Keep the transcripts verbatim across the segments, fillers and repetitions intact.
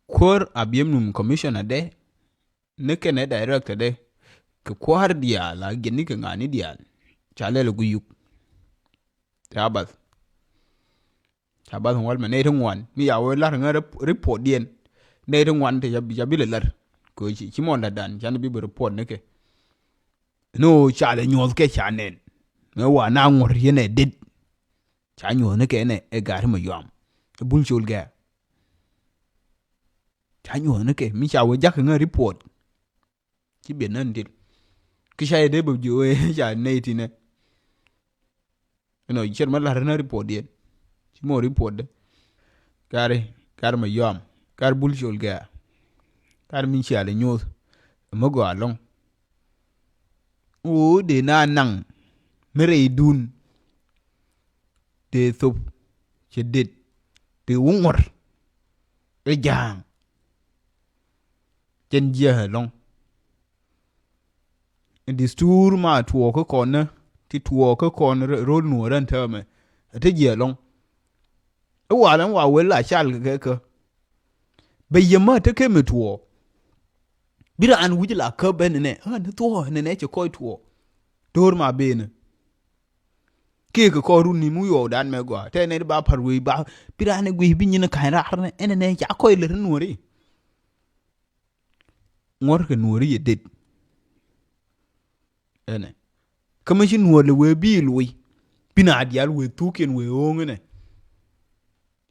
Kuäär Abiemnum commissioner dɛ, ni kɛnɛ director dɛ, kɛ kuäär diaal a gɛn ni kɛ ŋa̱ni diaal. Ca lɛl ɛ guiyuk. Ca bath. Ca bath ŋual mɛ nɛy ti ŋuan. Mi ya wee lar ŋä rep-, report diɛn. Nɛy ti ŋuan ti ca bi, ca bi lɛ lar. Kɛ ci, ci mɔnda dan, can bi bi report ni kɛ. Ni ɣöö ca lɛ nyuɔth kɛ ca nɛn. Ŋä wa na ŋuɔ̱r yɛn ɛ det. Ca nyuɔ̱th ni kɛ nɛ ɛ ga̱a̱t mi yuam. Ɛ bul col gɛ̈ɛ̈. Ca nyuɔ̱th ni kɛ mi ca wee jakä ŋä report. Ci biɛ nän dil. Ki ca yɛ dee bä jiö ca nɛy tinɛ. Inɔ ciɛt ma la̱r ni report diɛn. Ci mɔ report dɛ. Kari, kari ma yuam. Kari bul col gɛ̈ɛ̈. Kari mi cial inyuuth. Ɛmɛ gɔaa ɛlɔ̱ŋ. Ɣöö dee na naŋ mi rɛydun. Dee thop cɛ det. Dee wä ŋuɔ̱r. Ɛ ja̱a̱ŋ. Jɛn jiɛk ɛlɔ̱ŋ. Distur ma tuɔɔk kä kɔn nä ti tuɔɔk kä kɔn rol nuɔɔr ɛn täämɛ. Ɛ te jiɛk ɛlɔ̱ŋ. Ɛ wal ɛn wa wel la cal kɛ kɛ. Bɛ yɛ mä te kɛ mi tuɔɔk. Bi raan wi̱c la kä ben nɛ ɛ ni thuɔɔk nɛ nɛ cɛ kɔc tuɔɔk. Do̱r ma ben. Kiɛ kɛ kɔn run ni mu yɔɔk dan mɛ gɔaa tɛ nɛ ba par wei ba. Bi raan ɛ guic bi nyin ka̱ny raar nɛ ɛn nɛ ca kɔc lɛ ri nuɔri. Ŋuɔ̱rkɛ nuɔ̱ɔ̱ri yɛ det. Ɛnɛ kä mi ci nuɔ̱ɔ̱r lɛ wee bi̱i̱ luɔ̱c. Bi na diaal wee thukiɛn wee ɣööŋ ɛnɛ.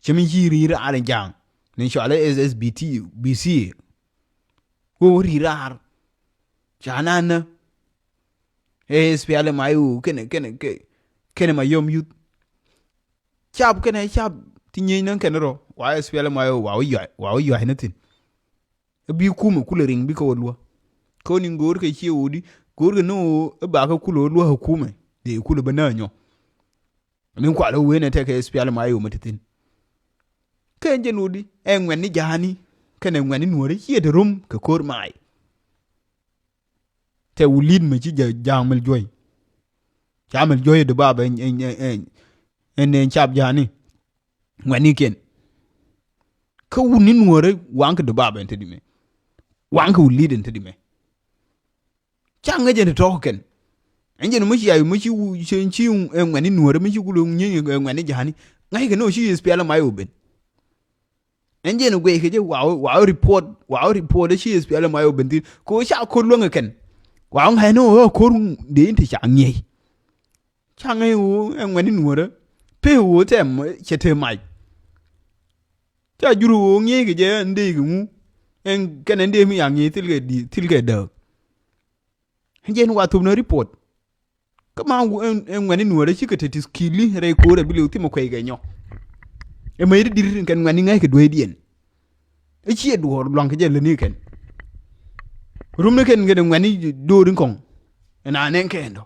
Cɛ mi ci ri̱i̱r raar in ja̱a̱ŋ ni cɔal ɛ S S B T B C. Wee wä ri̱i̱r raar. Ca na nä ɛ S P L M I O kɛnɛ kɛnɛ kɛ kɛnɛ ma yɔm yuth. Cap kɛnɛ cap ti nyieny näŋ kɛnɛ rɔ wa S P L M I O wa wä yuac wa wä yuac ni thi̱n. Ɛ bi kumɛ kulɛ riŋ bikɛ wä luä. Kä ni go̱o̱rkɛ ciɛ wudi go̱o̱rkɛ ni ɣöö ɛ bakä kulɛ wä luä ɛ kumɛ dee kulɛ bä näänyɔ. Ni kualɛ wen ɛ tɛkɛ S P L M I O mɛ ti thi̱n. Kɛ jɛn wudi ɛ ŋuɛ̈tni ja̱a̱ni kɛnɛ ŋuɛ̈tni nuɔ̱ɔ̱ri ciɛ te rom kɛ ko̱r maay. Tɛ wä li̱t mɛ ci ja̱a̱ŋ mɛl juɔ̱c. Ca mɛl juɔ̱c ɛ dee bapɛ ɛn ɛn cap ja̱a̱ni. Ŋuɛ̈tnikiɛn. Kä wutni nuɔ̱ɔ̱rä waŋ kɛ dubabɛ ɛn te dimɛ. Waŋ kɛ wut li̱t ɛn te dimɛ. Ca ŋäc ɛn te tɔ̱ɔ̱k kɛn. Ɛn jɛn mi ci ay mi ci ci ŋuɛ̈tni nuɔ̱ɔ̱rä mi ci kulɛ nyieny ŋuɛ̈tni ja̱a̱ni. Ŋa̱ckɛ ni ɣöö ci S P L M I O ben. Ɛn jɛn guɛc kɛ jɛ wa wa report wa report ci S P L M I O ben thi̱n. Kɛ ɣöö ca ko̱r luäŋ ɛ kɛn. Wa ŋa̱c ni ɣöö ko̱r dee in te ca ŋiɛc. Ca ŋäc ɣöö ɛn ŋuɛ̈tni nuɔ̱ɔ̱rä pek ɣöö tɛm cɛ te mac. Ca jur ɣöö ŋi̱eec kɛ jɛ ɛn dee kɛ ŋu ɛn kɛn ɛn dee mi ya ŋi̱eec thil kɛ di thil kɛ dääk. Ɛn jɛn wa thop ni report. Kä ma ɛn ŋuɛ̈tni nuɔ̱ɔ̱rä cikɛ te ti skili rɛy ko̱o̱rɛ bi liw thimɛ kuɛy kɛ nyɔ. Ɛ mec di di̱r kɛn ŋuɛ̈tni ŋäc kɛ dueecdiɛn. Ɛ ciɛ duɔ̱ɔ̱r luaŋ kɛ jɛ lätni kɛn. Rumni kɛn kɛn ŋuɛ̈tni do̱o̱r in kɔŋ. Ɛn a nɛn kɛn dɔ̱.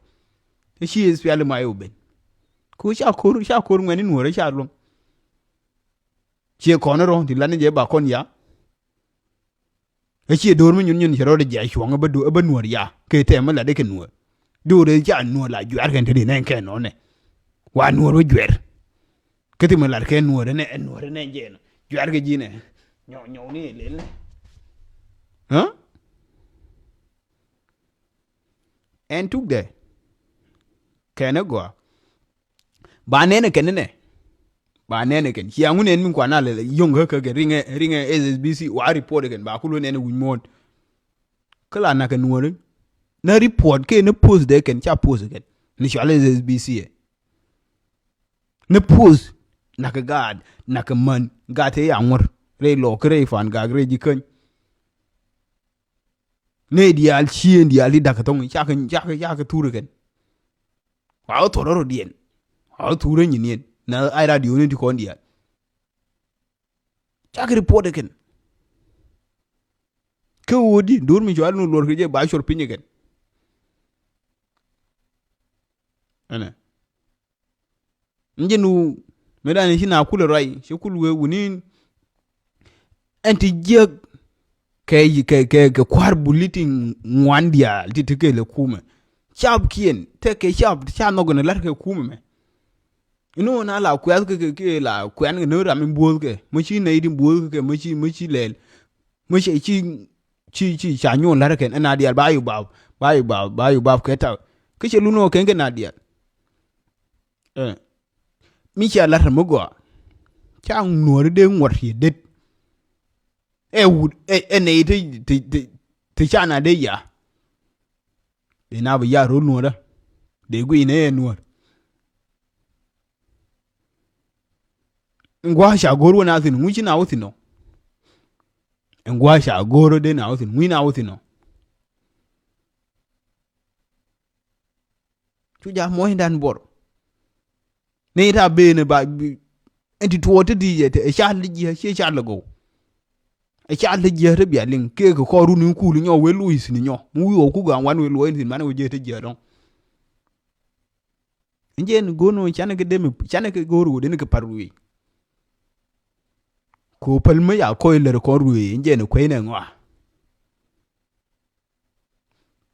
Ɛ ci S P L M I O ben. Ku ca ko̱r ca ko̱r ŋuɛ̈tni nuɔ̱ɔ̱rä ca luɔ̱ŋ. Ciɛ kɔn rɔ ti latni jɛ ba kɔn ya. Ɛ ciɛ do̱r mi nyun nyun cɛ rɔ di jiac cuɔ̱ŋ ɛ bä nuɔ̱ɔ̱r ya kɛ tɛm mi lat ikɛ nuɔ̱ɔ̱r. Do̱r ɛ ca nuɔ̱ɔ̱r la juɛ̈r kɛn te di nɛn kɛn nɔnɛ. Wa nuɔ̱ɔ̱r wä juɛ̈r. Kä ti mi lat kɛ nuɔ̱ɔ̱r ɛnɛ ɛ nuɔ̱ɔ̱r ɛnɛ jɛn juɛ̈r kɛ ji̱nɛ. Nyɔw nyɔw ni ɛ lel nɛ. Ɣä? Ɛn tukdɛ. Kɛn ɛ gɔaa. Ba nɛn ɛ kɛn inɛ. Ba nɛn ɛ kɛn cia ŋun ɛn min kuan a lɛ yio̱ŋ kä kä kɛ riŋɛ riŋɛ S S B C wa report ɛ kɛn ba kul wen ɛn ɛ wi̱c muɔ̱ɔ̱n. Kä la nak ɛ nuɔ̱ɔ̱ri. Nä report kɛ ni post dee kɛn ca post ɛ kɛn ni cual S S B C ɛ. Ni post nak ɛ gaat nak ɛ män gaat te ya ŋuɔ̱r rɛy lɔɔk kä rɛy fan gak rɛy ji̱ käny. Nɛy diaal cieŋ diaal ti da̱k kɛ thɔŋ cakɛ cakɛ cakɛ thur kɛn. Wa wä thɔr rɔ diɛn wa wä thur nyiniɛn na ai radio ni ti kɔn diaal. Cakɛ report kɛn. Kä wä di dur mi cual nu luɔr kɛ jɛ ba cuɔr piny kɛn. Ɛnɛ. Ni jɛn wu mëë dan ci na kulɛ ruac ci kul wee wuni. Ɛn ti jiäk kɛ kɛ kɛ kɛ kua̱r buli ti ŋuan diaal ti ti kɛɛl ɛ kumɛ. Cap kiɛn tekɛ cap ca nhɔk ɛn ɛ la̱t kɛ kumɛ mɛ. Inɔ na la kuɛth kɛ kɛ kɛ la kuɛn kɛ ni ram in buɔth kɛ. Mä ci nɛy di buɔth kɛ kɛ mä ci mä ci lɛl. Mä ci ci ci ci ca nyuɔn la̱t kɛn ɛn a diaal ba yu bap ba yu bap ba yu bap kɛ tak. Kä cɛ lun ɔ kɛn kɛ na diaal. Ɛ mi cia la̱t ram mi gɔaa. Ca nuɔri dee ŋuɔt riet det. Ɛ wut ɛ ɛ nɛy ti ti ti ti ca na dee ya. Dee na bi ya ro̱l nuɔ̱ɔ̱rä. Dee guiy nɛ ɛ nuɔ̱ɔ̱r. Ɛn gua̱a̱ ca go̱o̱r wä na thi̱n ŋuci na wä thi̱n ɔ. Ɛn gua̱a̱ ca go̱o̱r wä dee na wä thi̱n ŋuci na wä thi̱n ɔ. Cu ja muɔ̱cdan buɔr. Ni ta ben ba bi- ɛn ti tuɔɔk ti ti jɛ ti ɛ cal jiɛ cie cal go̱w. Ɛ cal ti jiɛ ti bia liŋ kee kɛ kɔɔr run in kuul nyɔ wee luɔi thin nyɔ mi wi̱i̱ ɣɔw ku ga̱a̱ŋ wan wee luɔi thin man wee jiɛ ti jiɛ dɔ̱ŋ. Ɛn jɛ ni go̱o̱r ni wä canɛ kɛ demi canɛ kɛ go̱o̱r wä deni kɛ par wi̱i̱. Ko päl mi ya kɔy lär kɔn ruëë ɛn jɛ ni kuɛy nɛ ŋɔa.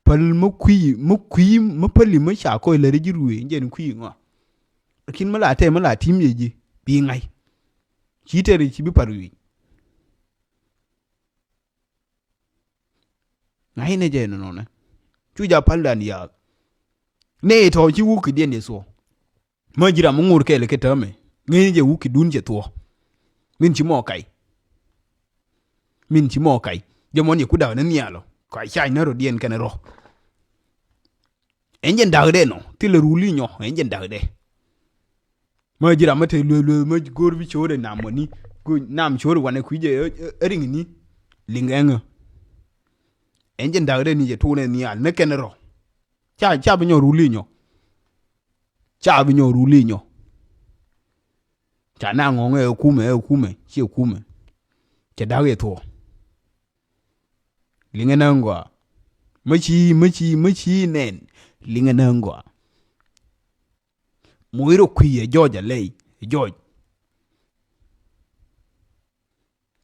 Päl mi kui̱ mi kui̱ mi päli mi ca kɔc lät ji̱ ruëë jɛn kui̱ ŋɔa. Lakin mi la tɛm mi la tim yɛ ji̱ bi ŋa̱c. Ci tɛr ci bi par wi̱i̱. Ŋa̱c nɛ jɛ nɔnɔnɛ. Cu ja pal dan yaak. Nɛ tɔ̱ ci wuk kɛ diɛn yɛ thuɔ. Mä ji̱ ram mi ŋur kɛɛl kɛ täämɛ ŋäcni jɛ wuk kɛ dun cɛ thuɔ̱k. Min ci mɔ kac. Min ci mɔ kac jɛ mɔn yɛ ku da̱k ni nhial ɔ kɔc cac ni rɔ diɛn kɛn rɔ. Ɛn jɛn da̱k dɛ nɔ thilɛ ruli nyɔ ɛn jɛn da̱k dɛ. Mä ji̱ ram mi te luee luee mä go̱o̱r bi co̱o̱r ɛ nam wani. Ku nam co̱o̱r wanɛ kui̱ jɛ ɛ riŋ ni. Liŋ ɛŋä. Ɛn jɛn da̱k dɛ ni jɛ tuunɛ nhial ni kɛn rɔ. Ca ca bi nyɔ ruli nyɔ. Ca bi nyɔ ruli nyɔ. Ca na ŋɔŋɛ ɛ kumɛ ɛ kumɛ ci ɛ kumɛ. Cɛ da̱k yɛ thuɔɔ. Liŋɛ nä ŋɔa. Mä ci mä ci mä ci nɛn. Liŋɛ nä ŋɔa. Moc rɔ kui̱ ɛ jɔɔc alɛy ɛ jɔɔc.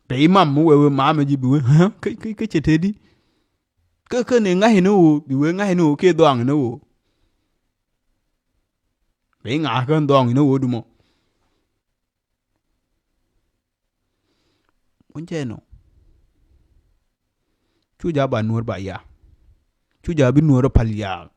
Bɛ imam mi wee wee maam ji̱ bi wee kä kä kä cɛ tedi. Kä kä ni ŋa̱c ni woo bi wee ŋa̱c ni woo kiɛ dhɔaŋ ni woo. Bɛ iŋa̱c kä dhɔaŋ ni woo dumɔ. Wun cɛ nɔ. Cu ja ba nuɔr ba ya. Cu ja bi nuɔr pal ya.